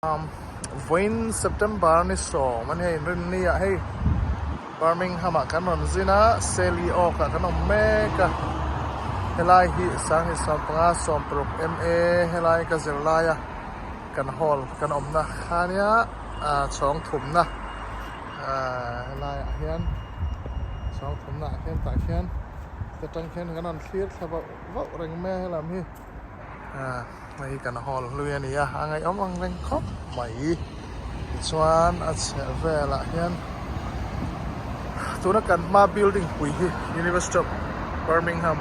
Vawiin September ni sawm a nia inrinni ah hei Birmingham ah kan rawn zin a Selly Oak ah kan awm mek a helai hi Sanghnih 15 16 MA helai ka zir lai a kan hall kan awmna kha nia chhawng thumna helai ah hian chhawng thumna ah khian tah khian ta tang khian kan rawn thlir thla vauh vauh reng mai a helam hi. Hei kan hall hlui a ni a, a ngaihawm ang reng khawp mai. Tichuan a chheh velah hian tuna kan hma building pui hi University of Birmingham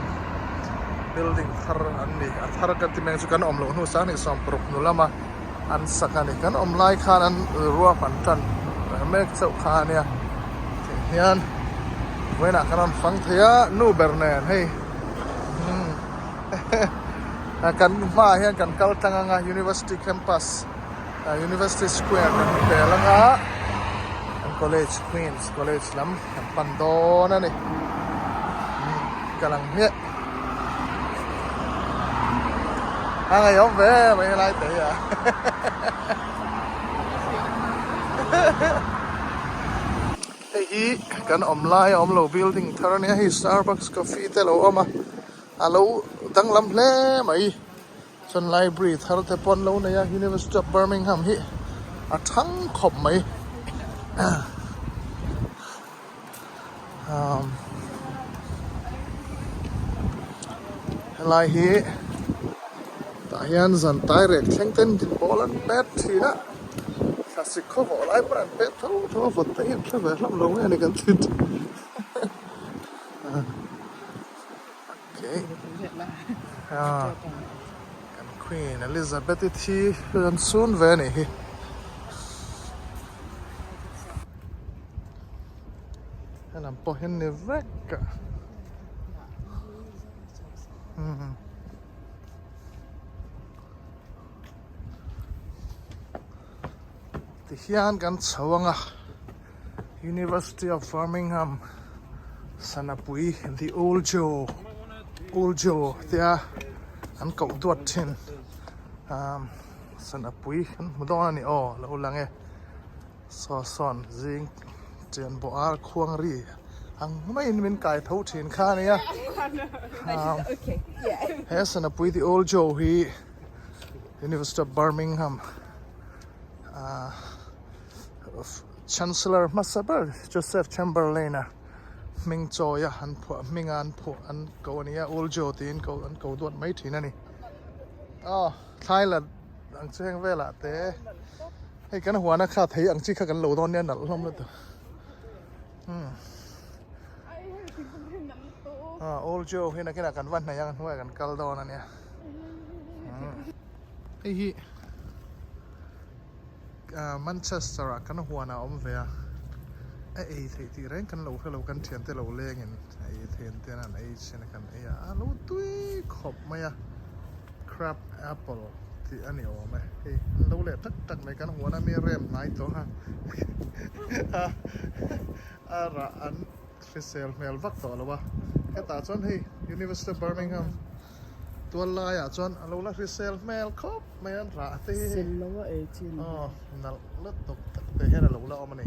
building thar an ni. A thar kan ti mai ang chu kan awm loh hnu sang hnih 60 hnu lama an sak a ni. Kan awm lai khan an ruahman tan mek chauh kha a nia. Tiang hian vawiinah kan rawn fang thei a, nu ber nen hei. Kan hmaah hian kan kal tlang anga University campus University square kan pel anga kan college Queens college lam kan pan dawn a ni ka lang hmiah a ngaihawm ve mai helai te hi a Hei hi kan awm lai a awm lo building thar a nia hei Starbucks coffee te a lo awm a. A lo danglam hle mai. Chuan library thar te pawh an lo nei a, University of Birmingham hi a thang khawp mai. Umm helai hi tah hian zan tai rek thleng ten ball an pet thin a, thlasik khaw vawh lai pawh an pet tho tho a, vawt te hi an hre ve hlauh lo nge a ni kan ti thin. Kan Queen Elizabeth i thi an sun ve a nih hi. Helam pawh hi an ni vek a. Tihian kan chho ang a. University of Birmingham Sanapui The Old Joe Old Joe tia an koh duat thin umm Sanapui kan hmu dawn a ni aw lo lang e saw sawn zing chian bawh ar khuang ri ang maiin min kai tho thin kha a nia umm he Sanapui The Old Joe hi University of Birmingham ahh. Chancellor hmasa ber Joseph Chamberlain-a hming chawi a an phuah hming a an phuah an ko a ni a Old Joe tiin ko an ko duat mai thin a ni. Aw thlai la ang chu heng velah te hei kan huana kha thei ang chi kha kan lo dawn nia nalh hlawm lutuk umm aw Old Joe hi nakinah kan va hnaih ang hnuaiah kan kal dawn a nia umm hei hi. Manchester ah kan huan ah a awm ve a, a ei theih tih reng kan lo hre lo kan thiante lo leng in a ei theih an tian an ei chin a kan ei a, a lo tui khawp mai a, crab apple tih a ni awm e, hei an lo leh tak tak mai kan huan a mi rem hnai tawh a, a rah an hrisel hmel vak tawh lo a, hetah chuan hei University of Birmingham. Tual laiah chuan a lo la hrisel hmel khawp mai a, rah te hi Sen lo a ei chin. Aw nalh lutuk tak te hian a lo la awm a ni.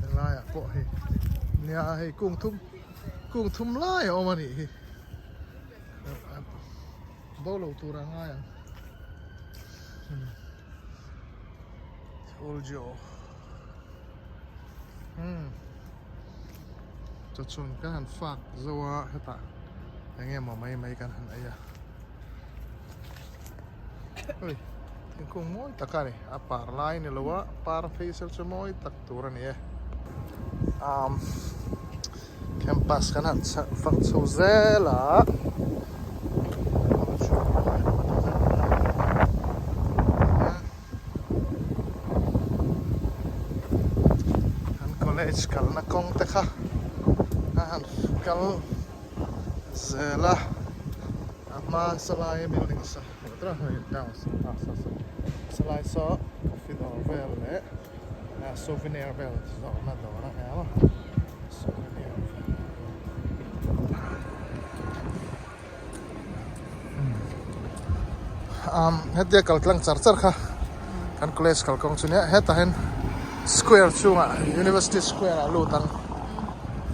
Helaiah pawh hei nia hei kung thum kung thum lai a awm a nih hi. Bo lo tur a ngai ang. Thuljo. Hmm. Chawchhun kan han fak zo a hetah eng nge maw mai mai kan han ei a. Ui thingkung mawi tak a ni a par lai ni lo a par phei sel chu mawi tak tur a ni e. Um campus kan han fang chho zel a. An college kalna kawng te kha a han kal zel a, a hma salai building sa salai saw coffee dawr vel leh souvenir vel zawrhna dawr a nia maw souvenir vel. Um hetia kal tlang char char kha kan college kalkawng chu nia hetah hian square chungah university square ah lut ang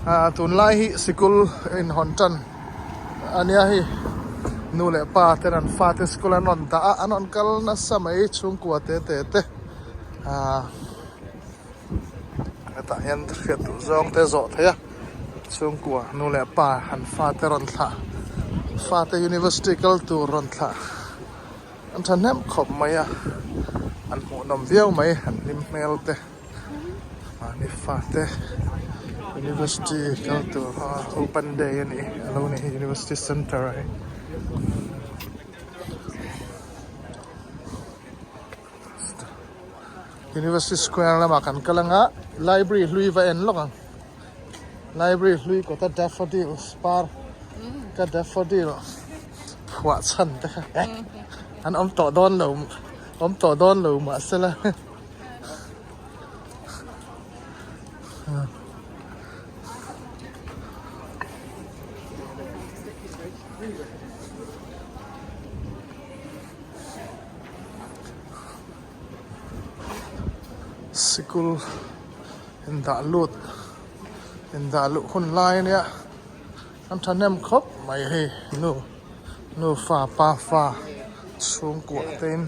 ah tunlai hi sikul inhawn tan a nia hei nu leh pa ten an fate school an rawn dah a an rawn kal nasa mai chhungkua te te te ah hetah hian hriat duh zawng te zawh theih a chhungkua nu leh pa an fate rawn thlah fate university kal tur rawn thlah an thahnem khawp mai a an hmuhnawm viau mai an hlim hmel te mahni fate university kal tur open day a nih a lo ni hi university center a hi. University Square lamah kan kal anga library hlui va en lawk ang library hlui kawta daffodils par ka daffodil phuah chhan te kha an awm tawh dawn lo awm tawh dawn lo mahsela Sikul indah lut indah luh hun lai a nia an thahnem khawp mai hei nu nufa pa fa chhungkuah te in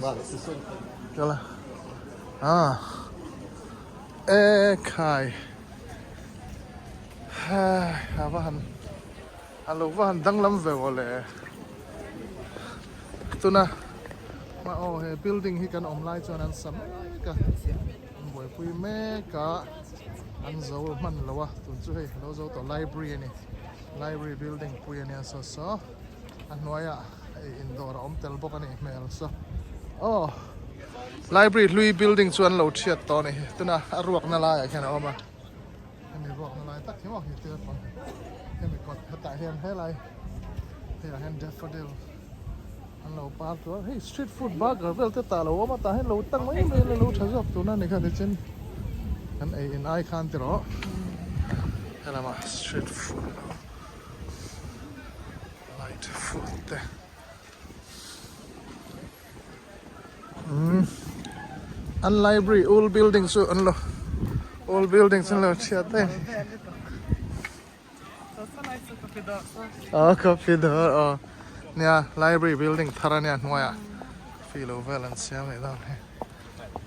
kal a ah ekhai a va han a lo va han danglam ve aw le. Tuna hma aw he building hi kan awm lai chuan an sa mek a an buaipui mek a an zo hman lo a tun chu hei lo zo tawh library a ni library building pui a nia saw saw a hnuaiah hei indawr a awm tel bawk a nih hmel saw aw library hlui building chu an lo thiat tawh a ni tuna a ruakna laiah khian a awm a hemi ruakna lai tak hi maw hi te pang hemi kawt hetah hian helai hei ah hian daffodil an lo par tur a hei street food burger vel te tah lo awm a tah hian lo tang mai mai ila lo tha zawk tuna ni kha tichin kan ei in ai khan ti rawh helamah street food light food te. An library old building chu an lo old building chu an lo chhiat daih a coffee dawr aw nia library building thar ania hnuaiah coffee lo vel an siam leh dawn hei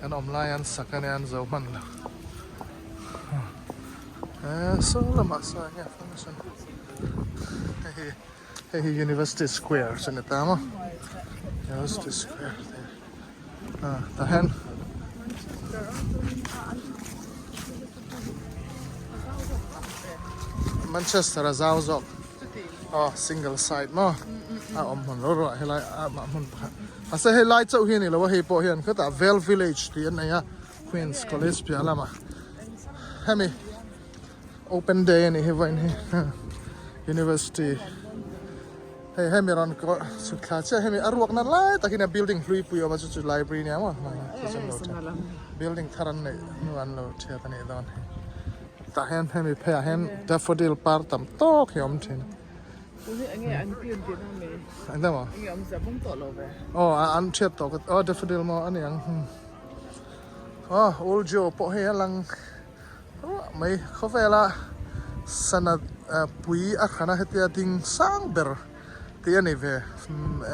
an awm lai an sak ania an zo hman lo e saw lamah saw enge function hei hi. Hei hi University Square chu ni ta maw University Square te ah tah hian Manchester a zau zawk aw single side maw a awm hmun ro ro ah helai a mah hmun pakhat mahse hei lai chauh hi a ni lo a hei pawh hian khutah Vale Village tih an nei a Queen's College piah lamah hemi. Open day a nih hi vawiin hi University hei hemi rawn chhuk thla chiah hemi a ruakna lai tak hian building hlui pui a awm a chu chu library nia maw building thar an neih hnu an lo thiat a nih dawn hi tah hian hemi pheiah hian daffodil par tam tawk hi a awm thin aw an thiat tawh aw daffodil maw a ni ang aw uljo pawh hei a lang. Ruah mai khawvela sana pui a hrana hetia ding sang ber tih a ni ve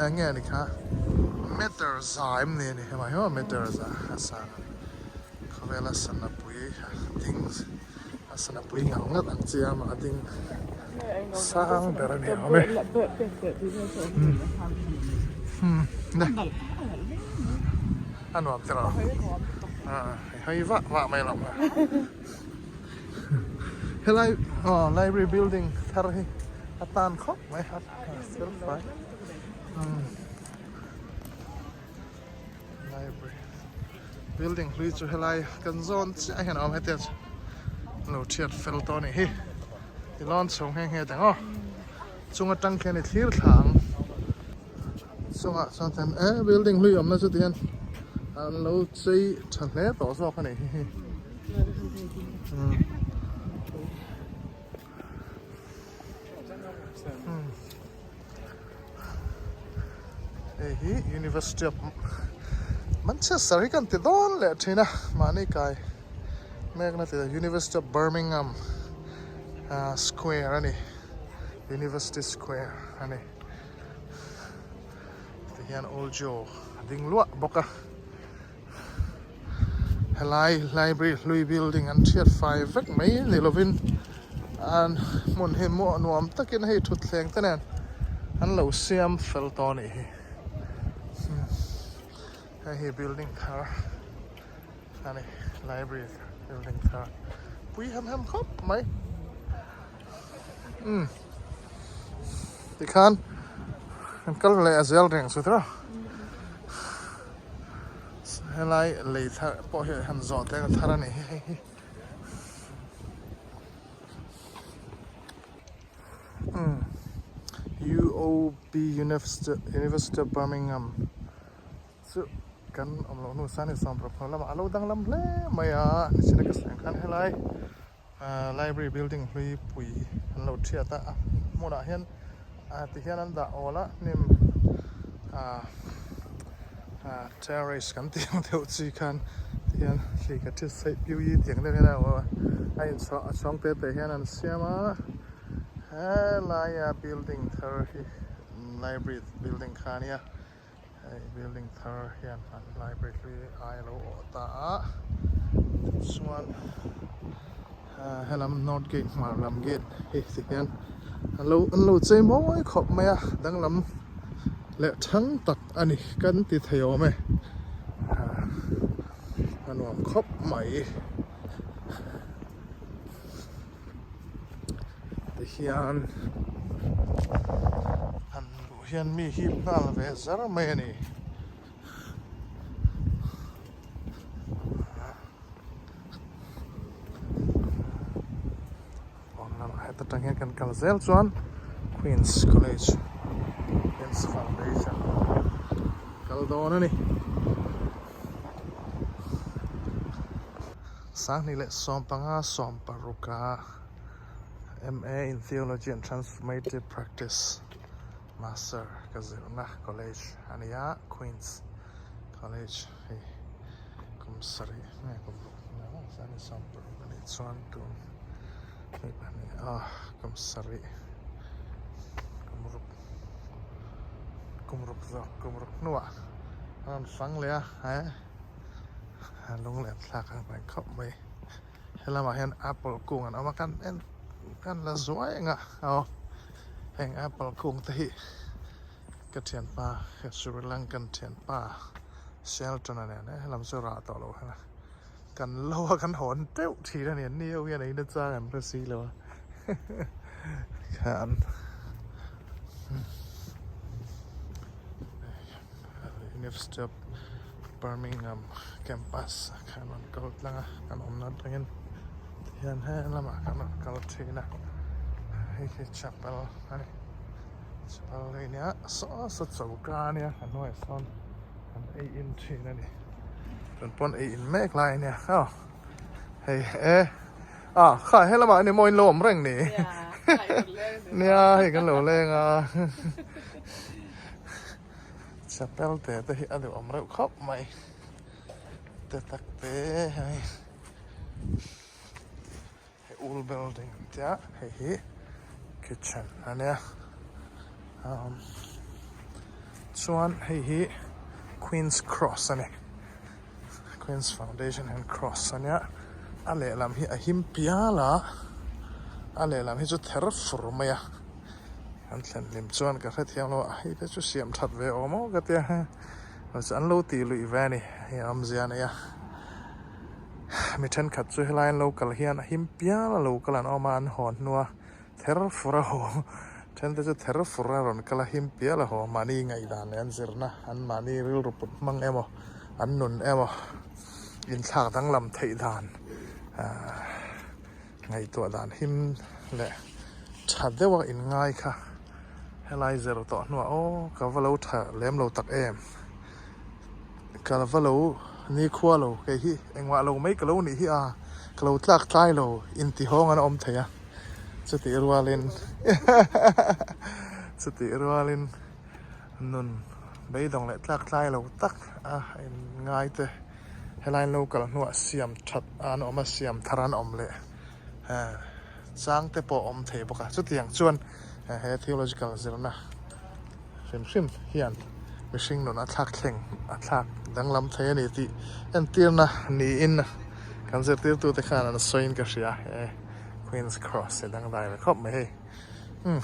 eng nge a ni kha meter za em ni a ni hemah hian meter za a sang a ni khawvela sana pui ding a sana pui ngal ngat ang chi a mah a ding sang ber a ni awm e a nuam te rawh Hei vah vah mai lo helai aw library building thar hi a tan khawp mai a fel fai library building hlui chu helai kan zawn chiah hian a awm hetia chu lo thiat fel tawh a nih hi ti lawn chho nghe nghe teng aw chung atang khian i thlir thla ang. Chungah chuan ten e building hlui awmna chu tihian an lo chei tha hle tawh zawk a nih hi hei Hei hi University of Manchester hi kan ti dawn leh thin a, mahni kai mekna ti University of Birmingham square a ni, University square a ni. Tihian Old Joe a ding luah bawk a. Helai library hlui building an thiat fai vek mai ni lovin an hmun hi muah nuam takin hei thutthleng te nen an lo siam fel tawh a nih hi hei hi building thar a ni library building thar pui hem hem khawp mai umm tikhan an kal leh a zel reng chu tiraw. Helai lei thar pawh hi han zawh te ang thar a nih hi hei hi. Umm UOB University of Birmingham chu kan awm loh hnu san hi sawmparuk lamah a lo danglam hle mai a nichina ka sawi ang khan helai Library building hlui pui an lo thiat a, a hmunah hian ti hian an dah awl a hnim ah terrace kan tih ang deuh chi khan ti hian hli ka thi saih piu i tih ang deuh hian a awm a, a inchhuah a chhawng te te hian an siam a, helaia building thar hi library building kha a nia. Hei building thar hian an library hlui ai a lo awh ta a tichuan helam north gate hmar lam gate hei ti hian an lo an lo chei mawi khawp mai a danglam leh thang tak a ni kan ti thei awm e a nuam khawp mai tihian han luh hian mi hip nghal ve zar mai a ni. Pawn lamah heta tang hian kan kal zel chuan Queen's College Queen's Foundation kal dawn a ni. Sanghnih leh 15 16 a MA in Theology and Transformative Practice Master ka zirna college a ni a, Queen's College hei kum sarih nge kum ruk hnua a sanghnih 16 a nih chuan tun hnih pahnih a kum sarih kum ruk kum ruk zawk kum ruk hnuah a rawn fang leh a he. A lung leh thlak ang reng khawp mai helamah hian apple kung an awm a kan en kan la zuai ang a aw heng apple kung te hi ka thianpa Sri Lankan thianpa Shelton a nen helam chu rah tawh loh heng a kan lo a kan hawn teuh thin a ni an ni ho hian ei na chang an hre si lo a khan. University of Birmingham campus ah khan rawn kal tlang a kan awmna atangin tihian he lamah khan rawn kal thin a hei hi chapel a ni chapel hi nia saw saw choka a nia a hnuaiah sawn an ei in thin a ni tun pawn ei in mek lai a nia aw hei e ah kha he lamah a ni maw in lo awm reng ni nia hei kan lo leng a. Chapel te te hi a duh awm reuh khawp mai te tak te hei hei old building an tia hei hi kitchen a nia umm chuan hei hi queen's cross a ni queen's foundation hian cross a nia a lehlam hi a him pial a a lehlam hi chu ther fur mai a. An thlen hlim chuan ka hrethiam lo a, hei te chu siam that ve awm aw ka tia mahse an lo tih luih ve a ni, hei awmzia a nei a, mi thenkhat chu helai an lo kal hian a him pial a lo kal an awm a, an hawn hnua ther fur a haw then te chu ther fur a rawn kal a him pial a haw mahni ngaihdan leh an zirna an mahni rilru put hmang emaw an nun emaw inthlak danglam theih dan ahh. Ngaihtuah dan him leh tha deuh a inngai kha helai zir tawh hnuah aw ka va lo tha lem lo tak em ka va lo nikhua lo kei hi engmah lo mai ka lo nih hi a ka lo tlak tlai lo intihawng an awm thei a chutih rualin chutih rualin nun. Beidawng leh tlak tlai lo tak a in ngai te helai lo kal hnuah siam that an awm a siam thar an awm leh chang te pawh a awm thei bawk a chutiang chuan he theological zirna hrim hrim hian mihring nun a thlak thleng a thlak danglam thei a ni tih entirna niin kan zirtirtute khan an sawiin ka hria he Queen's Cross hi dangdai ve khawp mai hei. Umm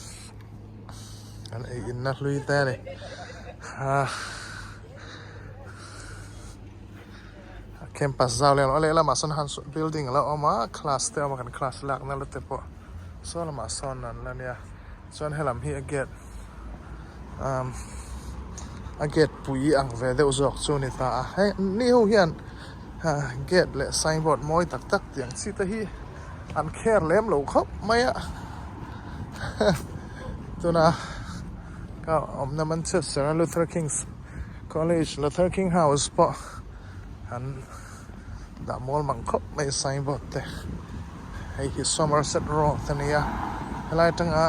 an ei in na hlui te a ni a campus zau leh a lehlamah sawn han building a lo awm a class te a awm a kan class lak na la te pawh saw lamah sawn an la nia chuan helam hi a gate umm a gate pui ang ve deuh zawk chu a ni ta a hei ni ho hian gate leh signboard mawi tak tak tiang chi te hi. An kher lem lo khawp mai a tuna ka awmna Manchester a Luther King's College Luther King House pawh an dah mual mang khawp mai signboard te hei hi Somerset Road a nia helai atanga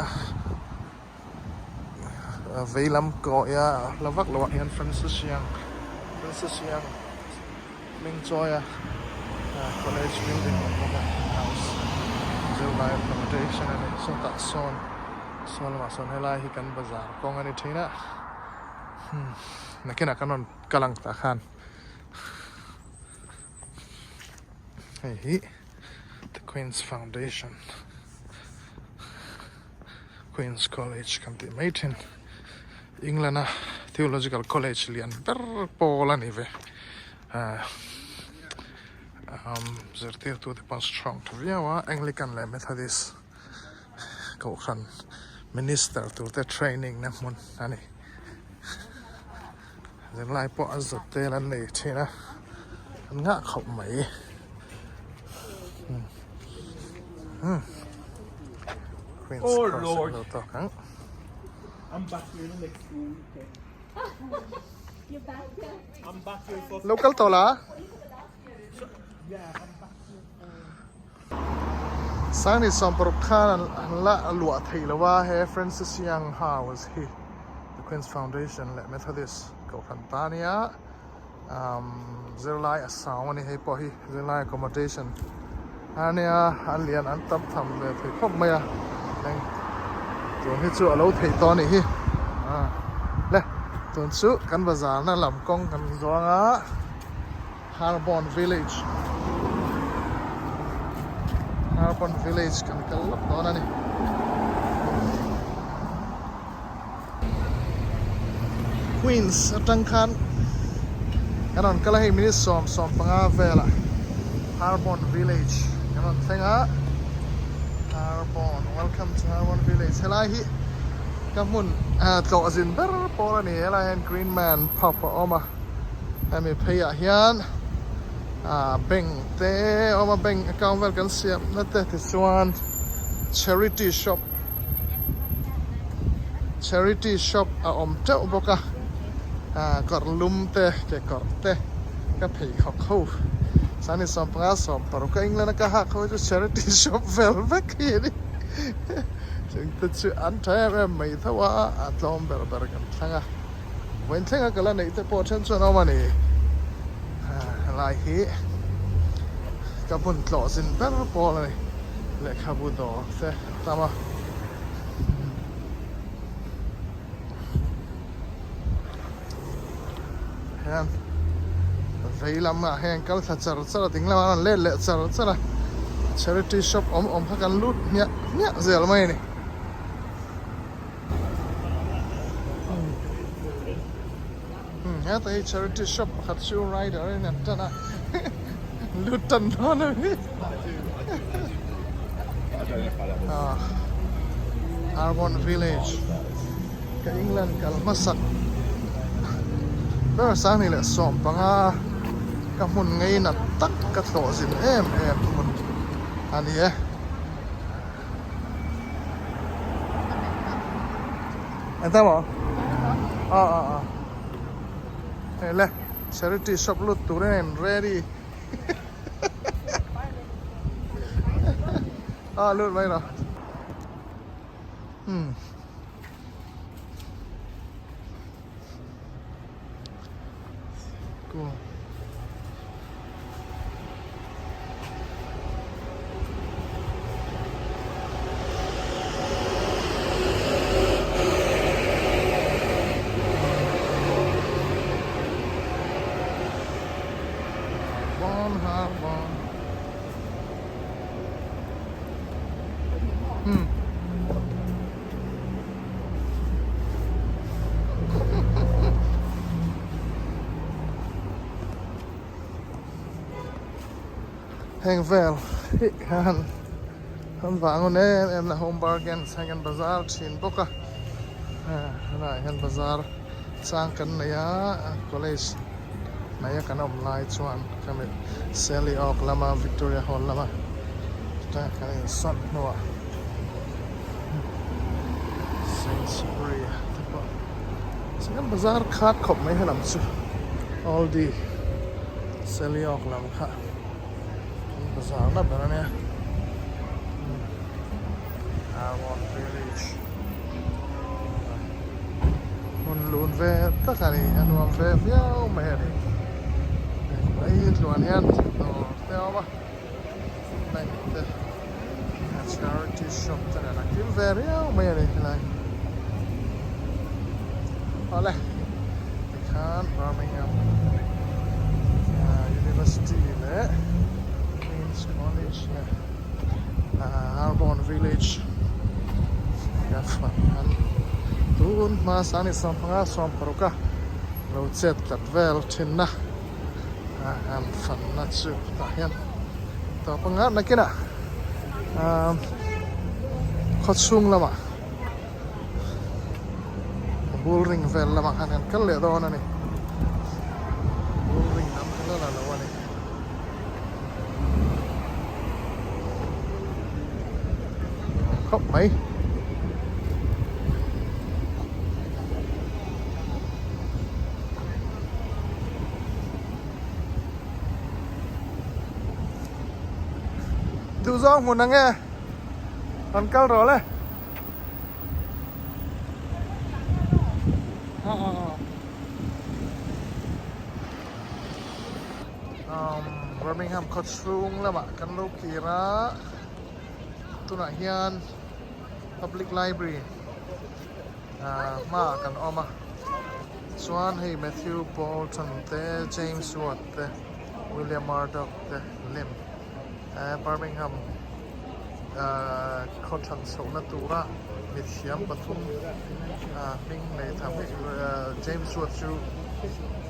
vei lam kawi a hla vak loh ah hian Francis Young Francis Young hming chawi a college building awm bawk a house zirlai accommodation a ni sawtah sawn saw lamah sawn helai hi kan bazar kawng a ni thin a nakinah kan rawn kal ang tah khan hei hi the Queen's Foundation. Queen's College kan tih mai thin England a Theological College lian ber pawl a ni ve ah um zirtirtu te pawn strong tha viau a Anglican leh Methodist kohhran minister tur te training na hmun a ni zirlai pawh a zut tel an nei thin a an ngah khawp mai umm Queen's Cross an lo tawk ang. Lo kal tawh la. Sangni sawmparuk khan an la luah theih lo a, he Francis Young House hi The Queen's Foundation leh Methodist Kohhran ta ania umm zirlai a sang a ni hei pawh hi zirlai accommodation ania a lian an tam tham ve thei khawp mai a eng tun hi chu a lo theih tawh a nih hi ah le tun chu kan bazar na lam kawng kan zawng a. Harbon Village Harbon Village kan kal lawk dawn a ni. Queens atang khan kan rawn kal a hei minute 15 velah Harbon Village kan rawn thleng a Harbon welcome to Harbon Village helai hi ka hmun tlawh zin ber pawl a ni helai hian Green Man pub a awm a. Hemi pheiah hian ah bank te a awm a bank account vel kan siam na te tichuan charity shop charity shop a awm teuh bawk a ah kawr lum te kekawr te ka pheikhawk ho sani 15 16 a England a ka hak ho chu charity shop vel vek hi a ni chung te chu an tha em em mai tho a a tlawm ber ber kan thlang a. Vawiin thlenga ka la neih te pawh then chuan a awm a ni. Helai hi ka hmun tlawh zin ber pawl a ni. Lehkhabu dawr te a tam a. Hian vei lamah hian kal thla char char a ding lamah an rawn let leh char char a. Charity shop awm awm kha kan lut hmiah hmiah zel mai a ni. Heta hi charity shop pakhat chu rider in an tan a lut tan dawn a ni ah Arbon village ka England kal hmasak ber 2015 ka hmun ngei nat tak ka thlawh zin em em hmun a ni e. Eng ta maw? Aw aw aw. Hei le charity shop lut turin a in ready. Aw lut mai rawh. Hmm. School. Bon ha bon. Hmm. Heng vel hi khan an vang hun em em na home bargains heng an bazar thin bawk a helaiah hian bazar chang kan nei a college hnaia kan awm lai chuan khami Sally Awk lama Victoria Hall lama chutah kan insawn hnuah Sainsbury te pawh chuan bazar khat khawp mai helam chu Aldi Sally Awk lam kha an bazar na ber ania Armon Village hmun lun ve tak a ni a nuam ve viau mai a ni hei tluan hian dawr te a awm a bank te a charity shop te nen a kim ve riau mai a ni helai awle tikhan Birmingham University leh Queen's College leh Harborne Village tia fan tun hma sang 15 16 a lo chet tlat vel thin a. an fanna chu tah hian tawp anga nakinah ahh khaw chhung lamah bull ring vel lamah khan kan kal leh dawn a ni bull ring lam kha la la lo a ni. Khawp mai. Duh zawng hmun ang e an kal rawh le Birmingham khaw chhung lamah kan lo kir a tunah hian public library hmaah kan awm a chuan hei Matthew Boulton te James Watt te William Murdoch te lem Birmingham khaw than chhohna tura mithiam pathum hming nei tham hi James Watt chu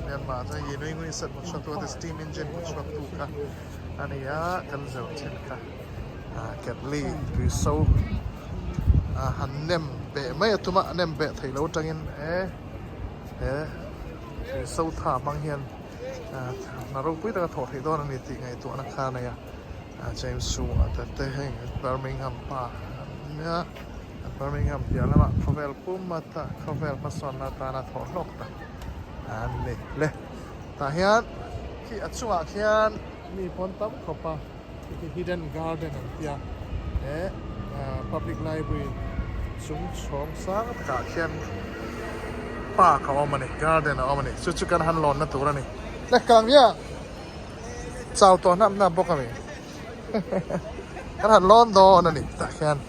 Myanmar chuan yi nui ngui sat hmu chhuak tu te steam engine hmu chhuak tu kha a ni a kan zir thin kha. Ketli tui so han nem beh mai a tum a a nem beh theih loh atangin e he tui so tha hmang hian hna ropui taka thawh theih dawn a ni tih ngaihtuahna kha a nei a James chungah te te heng Birmingham pa nia Birmingham piah lamah khawvel pum ata khawvel hmasawnna atana thawh hlawk tak an ni le tah hian khi a chungah khian mi pawn tam khawp a. Hei hi hidden garden an tia he public library chung chhawng sang takah khian park a awm a ni garden a awm a ni chu chu kan han lawnna tur a ni le kang nge chau tawh hnap hnap bawk a mi kan han lawn dawn a ni tah khian.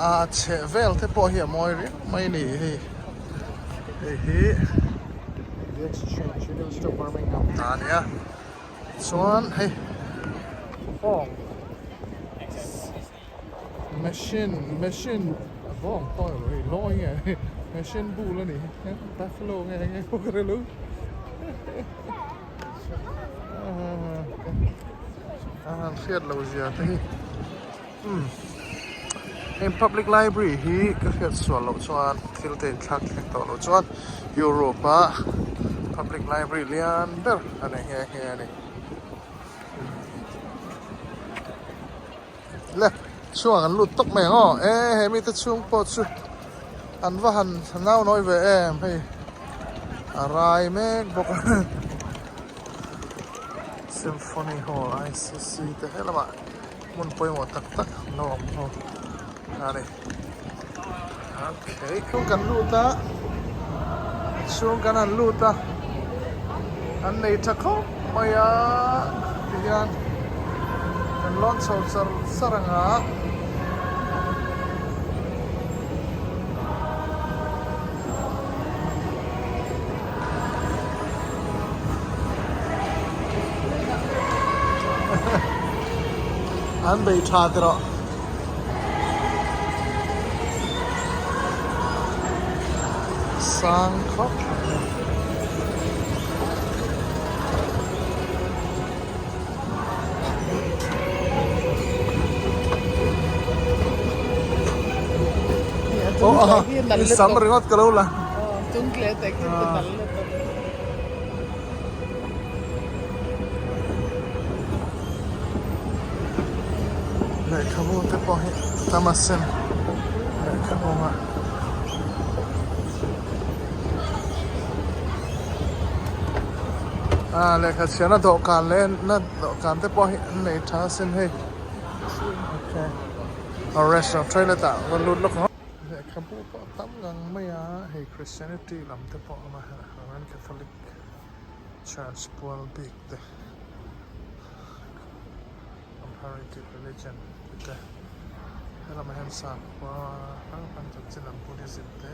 A chheh vel te pawh hi a mawi riau mai a ni hei hei hi the exchange university of Birmingham ta a ni a chuan hei bawng machine machine bawng pawh a ni lo hei lawi nge machine bul a ni buffalo nge eng nge pawh ka hre lo a han hriat loh zia te hi. Umm heng public library hi ka hriat sual loh chuan thil te inthlak thleng tawh loh chuan Europe a public library lian ber a ni nghe nghe a ni le chhuang an lut tawp mai ang aw e he mite chhung pawh chu an va han nau nawi ve em hei a rai mek bawk a symphony hall I C C te helamah. Hmun pawimawh tak tak an lo awm ho. A ni. Okay, chhung kan lut a, chhung kan han lut a, an nei tha khawp mai a, tihian kan lawn chho char char ang a. An bei tha ti rawh. Sang khawp mai. Oh, sam ringawt ka lo la. Lehkhabu te pawh hi tam a sen lehkhabu a. Ah lehkha chhiarna dawhkan leh na dawhkan te pawh hi an nei tha asin hei. Okay. A restaurant toilet ah va lut lawk ang. Lehkhabu pawh a tam ngang mai a hei Christianity lam te pawh a awm a Roman Catholic Church pual bik te Comparative Religion tih te helamah hian sakhua hrang hrang chanchin lam Buddhism te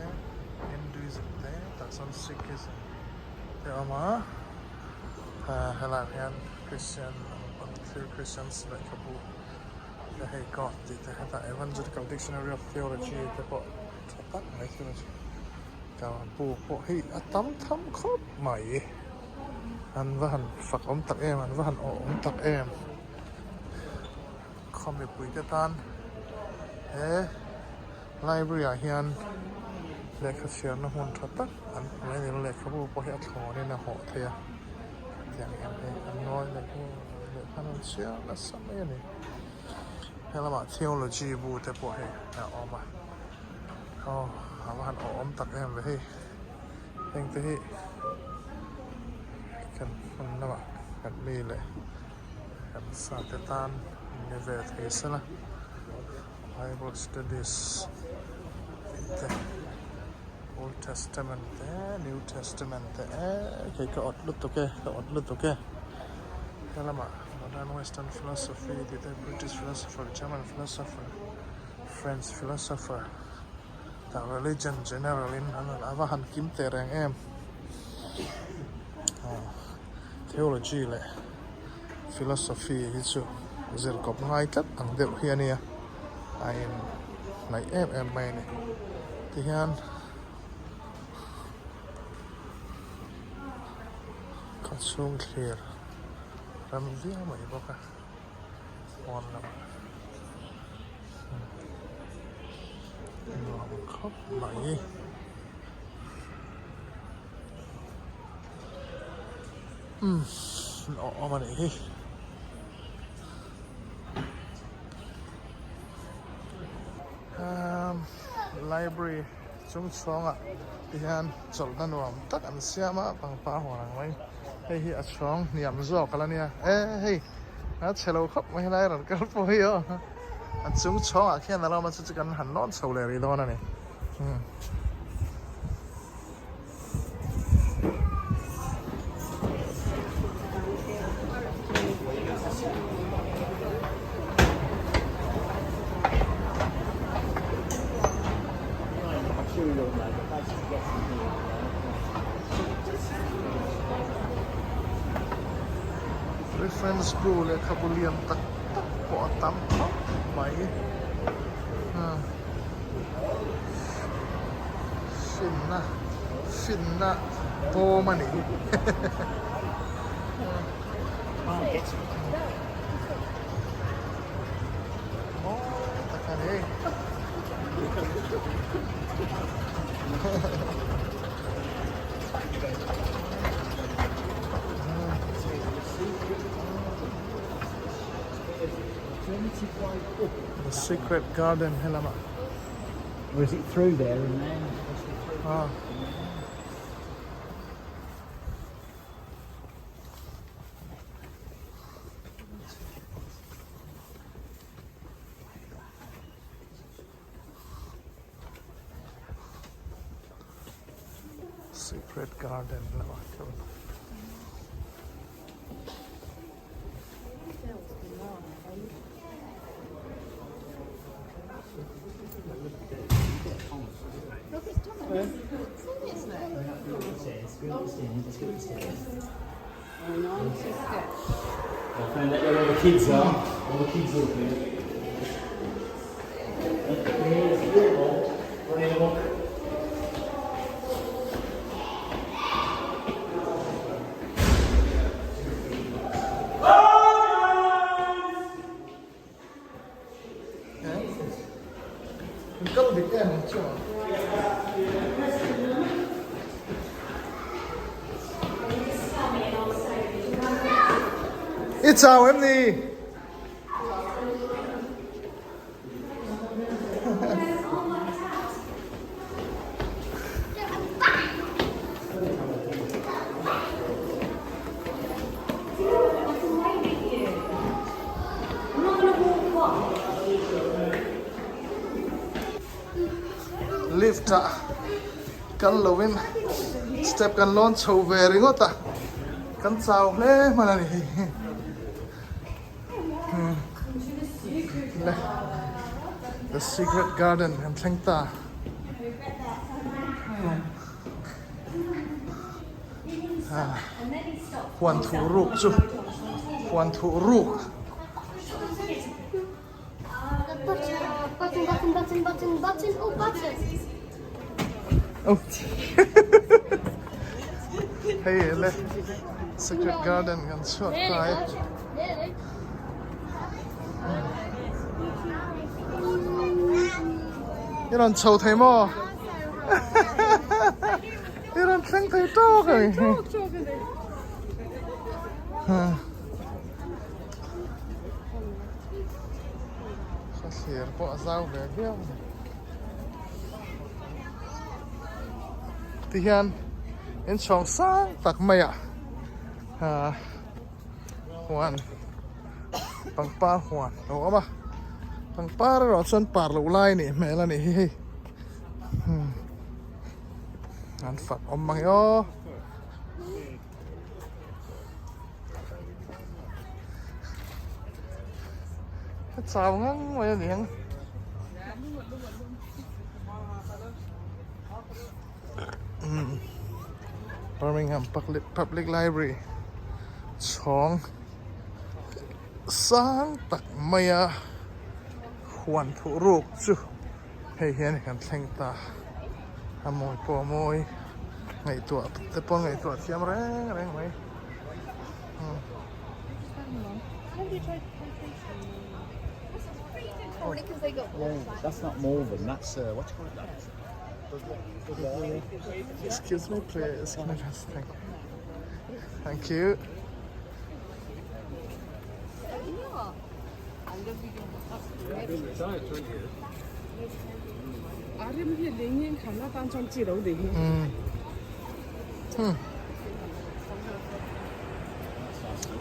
Hinduism te tah chuan Sikhism te a awm a helaiah hian Christian thil Christian lehkhabu te hei God tih te hetah Evangelical Dictionary of Theology te pawh tha tak mai theology bu pawh hei a tam tham khawp mai. An va han fak awm tak em, an va han awh awm tak em. Khaw mipui te tan he library ah hian lehkha chhiarna hmun tha tak an hmu a ni. Lehkhabu pawh hi a thlawn in a hawh thei a, tiang hian hei an ngawi lehkhabu lehkha an rawn chhiar nasa mai a ni. Helamah theology bu te pawh hei a awm a, aw a va han awh awm tak em ve hei. Heng te hi kan hmun lamah kan mi leh kan sa te tan ni ve thei sela Bible studies tih te Old Testament te New Testament te eee kei ka awt lutuk e ka awt lutuk e helamah Modern Western Philosophy tih te British Philosopher German Philosopher French Philosopher. Tah religion general in an rawn a va han kim teh reng em aw theology leh philosophy hi chu zir kawp ngai tlat ang deuh hi a nia a in hnaih em em mai a ni tihian khaw chhung thlir ram viau mai bawk a pawn lamah. Nuam khawp mai. Umm awh awm a nih hi. Umm library chung chhawngah te hian chawlhna nuam tak an siam a pangpar huan ang mai hei hi a chhawng hniam zawk a la nia e hei a chhe lo khawp mai helai rawn kal pawh hi aw. A chung chhawngah khian a lo awm a chu chu kan han lawn chho leh rih dawn a ni. Reference bu lehkhabu lian tak tak pawh a tam khawp mai finna finna bawm a nih hi mawi tak a ni. The Secret Garden helamah. Or is it through there and then? Ah. Secret garden lamah kal Kal dik em ang chu a. I chau em ni? Lift ah kal lo in step kan lawn chho ve ringawt a kan chau hle hman a ni hei. Le The Secret Garden kan thleng ta. Huan thuh ruk chu huan thuh ruk. Hei le Secret Garden kan chhuak ta e. I rawn chho thei maw? I rawn thleng thei tawk a ni. Ka thlir pawh a zau ve viau a ni. Tihian inchhawng sang tak maiah ah huan pangpar huan a lo awm a pangpar erawh chuan par loh lai a nih hmel a nih hi hei an fak awm mang e aw. A chau ngang mai a niang. Birmingham Public Library chhawng sang tak mai a huan thuh ruk chu hei hian kan thleng ta a mawi pawh a mawi ngaihtuah te pawh ngaihtuah thiam reng reng mai. Excuse me please, can I just thank Thank you.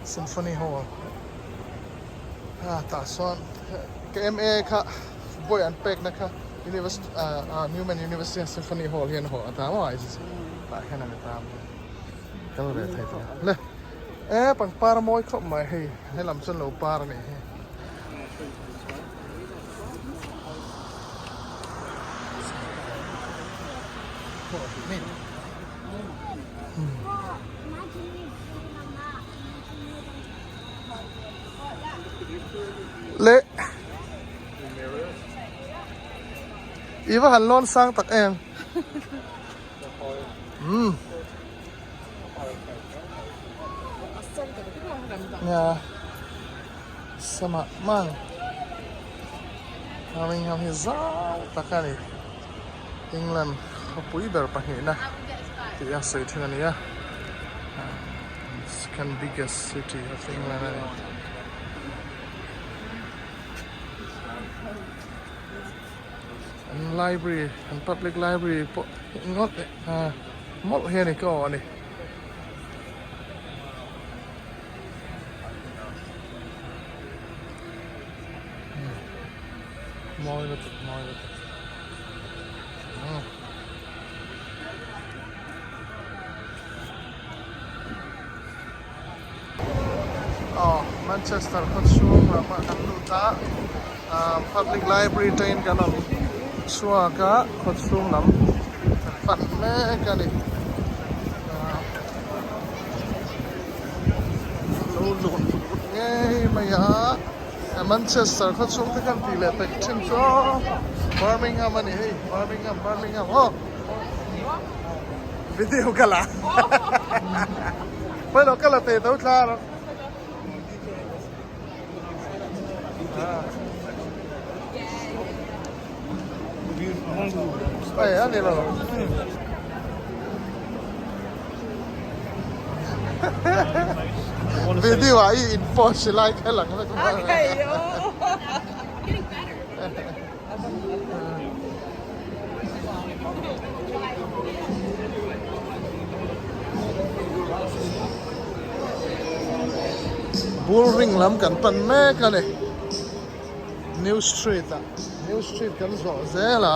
Symphony Hall ah tah sawn ka MA kha vawi an pek na kha University ah Newman University a Symphony Hall hi an haw a ta maw tah hian a ni ta kal ve thei tawh le e pangpar a mawi khawp mai hei helam chuan lo par a nih hi. Le I va han lawn sang tak em umm nia samah mang Birmingham hi zau tak a ni England khawpui ber pahnihna tih a sawi thin a ni a second biggest city of England a ni. An library an public library pawh ngawt mawlh hi a ni ka awh a ni. Mawi lutuk mawi lutuk. Manchester khaw chhung lamah kan lut a, ah public library atangin kan rawn chhuak a, khaw chhung lam kan pan mek a ni. Ah lo lun vut ngei mai a, Manchester khaw chhung te khan tih leh pek thin chu aw Birmingham a ni hei Birmingham Birmingham aw. Video ka la Pawilo ka la teh tho thla rawh. Ai a ni lo. Video ah i in post lai kha lang vek mai. Bull ring lam kan pan mek a ni New Street ah New Street kan zawh zel a.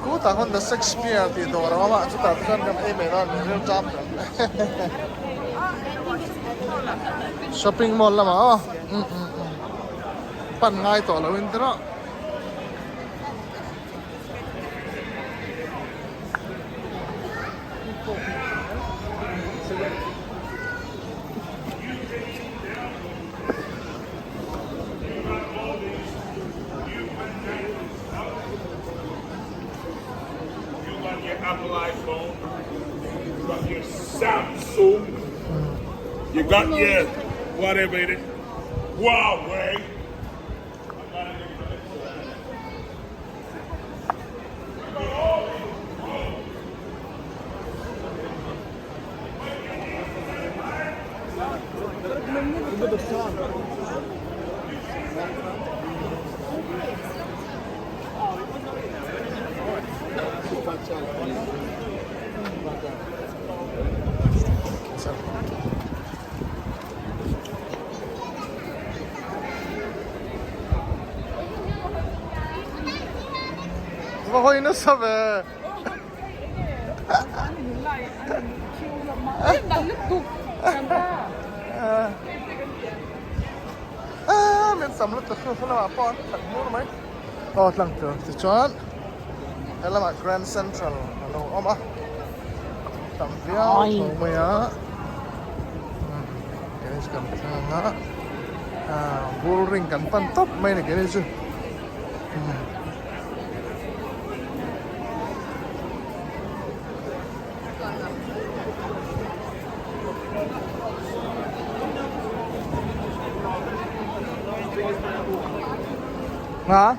Kutah khawn The Shakespeare tih dawr a awm a, chutah chuan kan ei mai dawn a ni, ril tap kan Shopping mall lamah aw pan ngai tawh loin te rawh. Va hawi nasa ve. Min sam lutuk chu lamah pawh an tlang hmur mai. Aw tlang tur tichuan he lamah Grand Central a lo awm a tam viau tho mai a keini chu kan tlang a bull ring kan pan tawp mai a ni keini chu. Hả?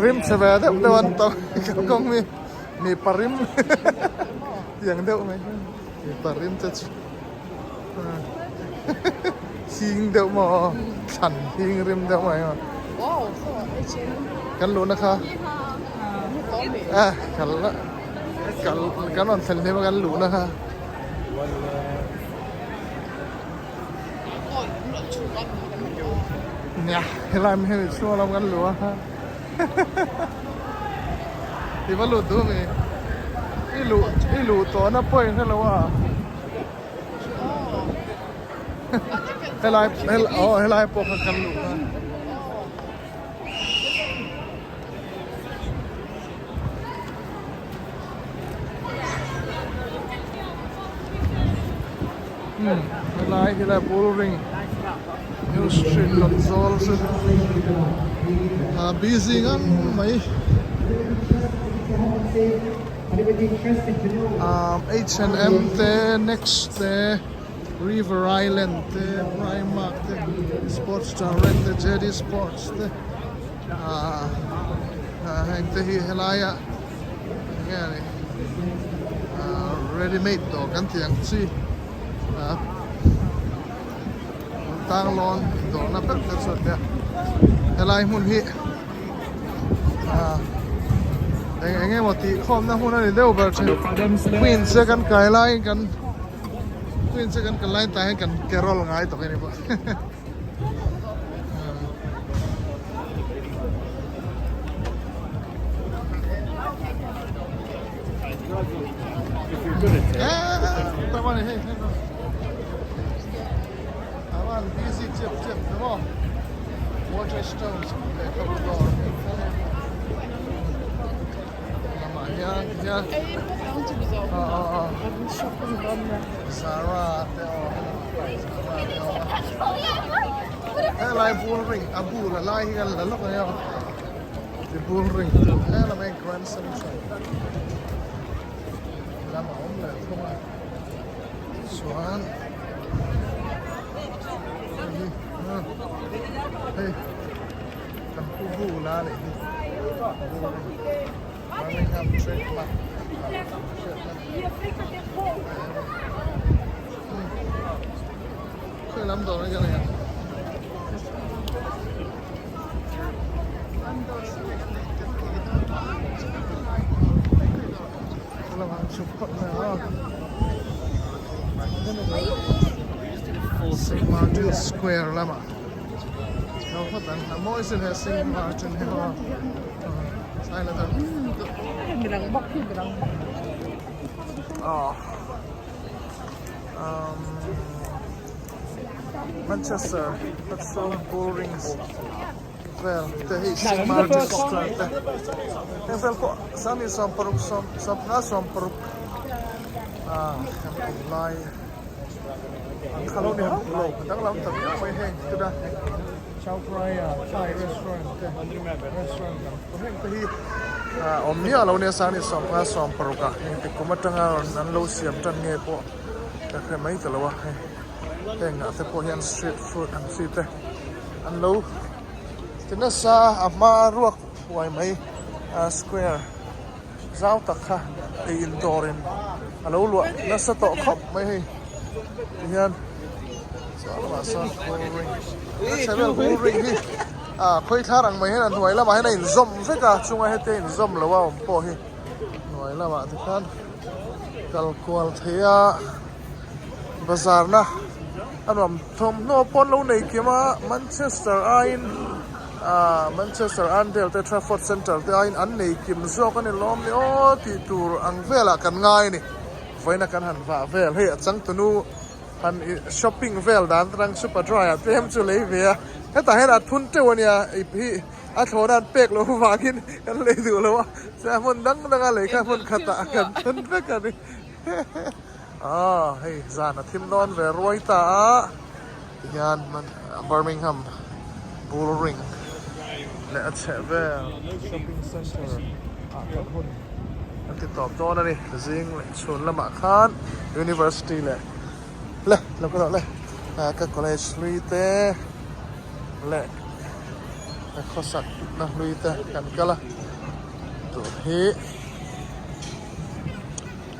Rim chhe ve deuh deuh an tam kalkawng mi mipa rim tiang deuh mai mipa rim te chu hing deuh maw thlan hing rim deuh mai maw kan luhna kha a kal kal kan rawn thlen hlim a kan luhna kha. Nia helai mi hemi chhung lam kan luh a i va lut duh mi i luh i luh tawhna pawh i hrelo a helai aw helai pawh kha kan luh kha. Umm helai hi lai Bullring New Street kawt zawl chu a busy ngang mai. Umm H and M te Next te River Island te Primark te Sports Direct te J D Sports te ahh heng te hi helaia eng nge ni ahh ready made dawr kan tih ang chi ahh tang lawn dawrna ber te chu a nia helai hmun hi ahh eng eng emaw tih khawmna hmun a ni deuh ber thin queens a kan kai laiin kan queens a kan kal laiin tah hian kan carol ngai tawh a ni pawh. Zara te aw. Helai bull ring a bul a lai hi kan la lawk ania ti bull ring chu helam hi grand central lam a awm leh thung a chuan hei hi hei kan pu bul a nih hi bull ring Birmingham trademark Khawi lam dawr nge nia? Lamah an chhuk phawt mai a. St Martin's Square lamah lo phawt ang a mawi sin he St Martin hi maw Midang bawk hi midang bawk. Aw. Um, Manchester Hudson Bullrings vel te hei St Martin's Square te heng vel pawh sangni 60 15 60 ah kan awm lai an kha lo ni hauh lo danglam tak viau mai heng tuna Chow Phraya Thai restaurant te restaurant dang pawh heng te hi ah awm miah lo nia sangni 15 60 ah engtik kum atanga an lo siam tan nge pawh ka hre mai ta lo a hei heng ah te pawh hian street food ang chi te an lo ti nasa a hma ruak huai mai ah square zau tak kha ei in dawr in a lo luah nasa tawh khawp mai hei ti hian chuan lamah sawn bull ring a chhe vel bull ring hi ah khawi thlar ang mai hian a hnuai lamah hian a inzawm vek a chunga hetia inzawm lo a awm pawh hi hnuai lamah tikhan. Kal kual thei a bazar na a nuam thawmhnaw pawh an lo nei kim a Manchester aiin ah Manchester Arndale te Trafford Centre te aiin an nei kim zawk a ni lawm ni aw tih tur ang velah kan ngai a ni vawiin a kan han vah vel hei a changtunu han ih shopping vel dan atang Superdry ah tlem chu lei ve a hetah hian a thun teuh a nia ip hi. A thlawhna an pek loh avangin kan lei duh lo a, chuan hmun dang danga lei kha hmun khatah kan thun vek a ni. Aw hei zan a thim dawn ve ruai ta a, tihian Birmingham Bull Ring leh a chheh vel shopping centre ah kan hun an ti tawp dawn a ni. Zing leh chhun lamah khan University leh le lo ka rawh le ka college hlui te leh ka khawsak na hlui te kan kal a tun hi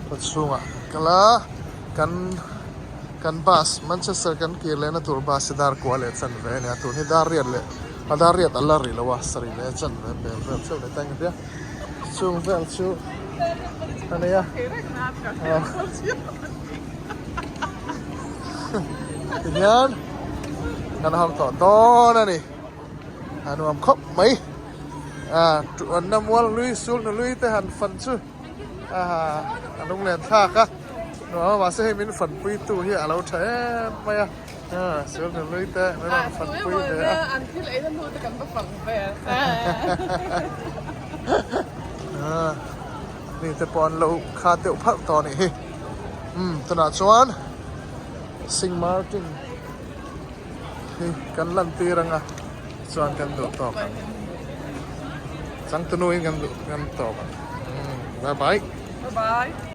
khaw chhungah kan kal a kan kan bus Manchester kan kir lehna tur bus hi dar kua leh chanve a ni a tun hi dar riat leh a dar riat a la ri lo a sarih leh chanve pel vel chauh leh ta in ka hria chung vel chu a nei a tihian kan hawng tawh dawn a ni a nuam khawp mai ah tuanna mual lui sul nu lui te han fan chu ah a lunglen thlak a nuam a mahse hei min fan pui tu hi a lo tha em mai a ah sul nu lui te min rawn fan pui ve a an thil ei na hnu te kan va fang ve ah mi te pawh an lo khat deuh pharh tawh a nih hi umm tunah chuan. Sing Martin hi kan lan tir anga chuan kan duh tawk ang. Changtunu in kan duh kan tawp ang. Bye bye. Bye bye.